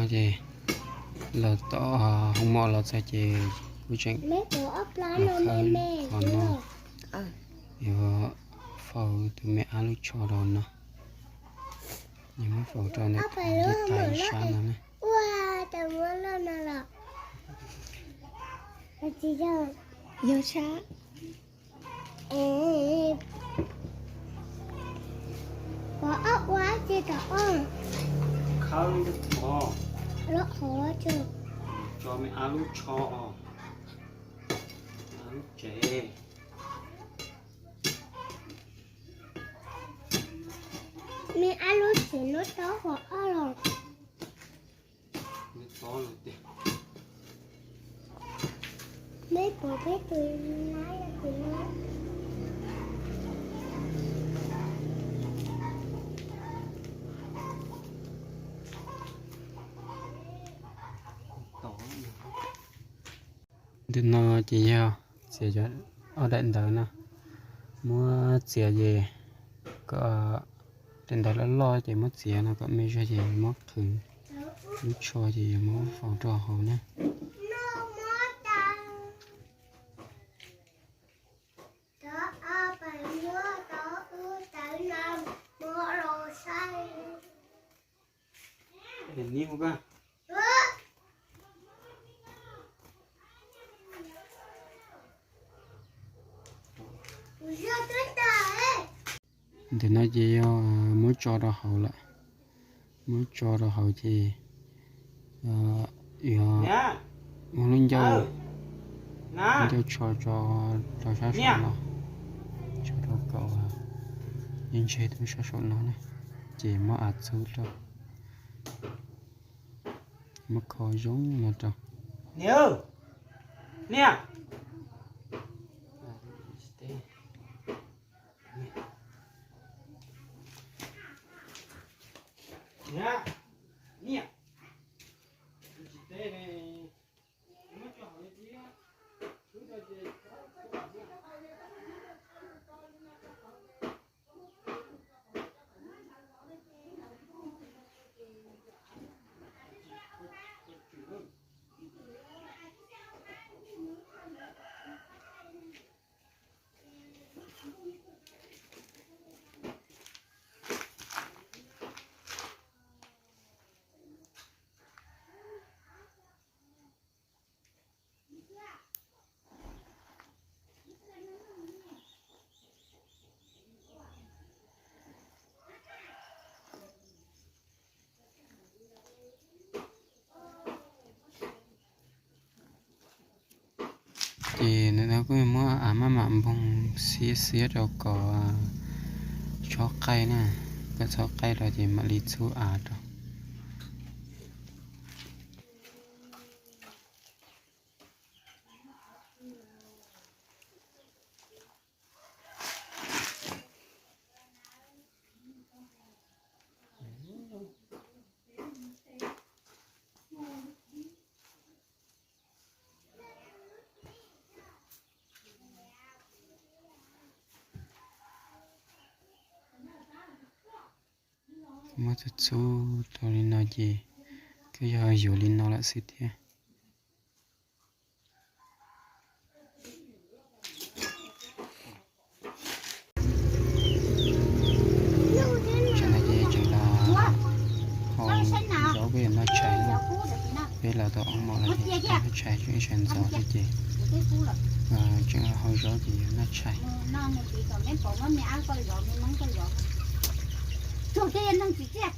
Ces los tom hoo mom los txog ces kuv tseem los khawb qhov no, yuav faus tus me ab lub tsho rau no. Yuav muab faus rau ntawm ncej tais sab no na. Yog sab. Khawb tso me ab lub tsho, ab lub tsev. Me ab lub tsev no tau hom ob los. Ntawm no ces yog txiav cov ob daim ntawv no, muab txiav ces kom daim ntawv loj loj ces muab txiav no kom me zog ces muab qhwv lub tsho ces yuav muab faus rau hauv na. Ntawm no ces yog muab tso rau hauv lawm. Muab tso rau hauv ces yog muab lub ncauj, ncauj tsho tso rau sab saum no, tso rau kom ntseg rau sab saum no na, ces muab av txhub rau, muab kho zoo no rau. Ces ntawm no kuj muab av maj mam npoog xiab xiab rau kom tshob qaij na, kom tshob qaij rau ces mam li txhub av rau. Muab txhub txhub tau li no ces koj yog yuav li no lawm xwb thiab. Tsam no ces tseem los hau zaub peb yuav noj tshais na. Peb los tau ob hmos no ces noj tshais tseem ib sawv ntxov thiab ces tseem hau zaub ces yuav noj tshais. Tsuag thiab yog neeg tsis txiaj.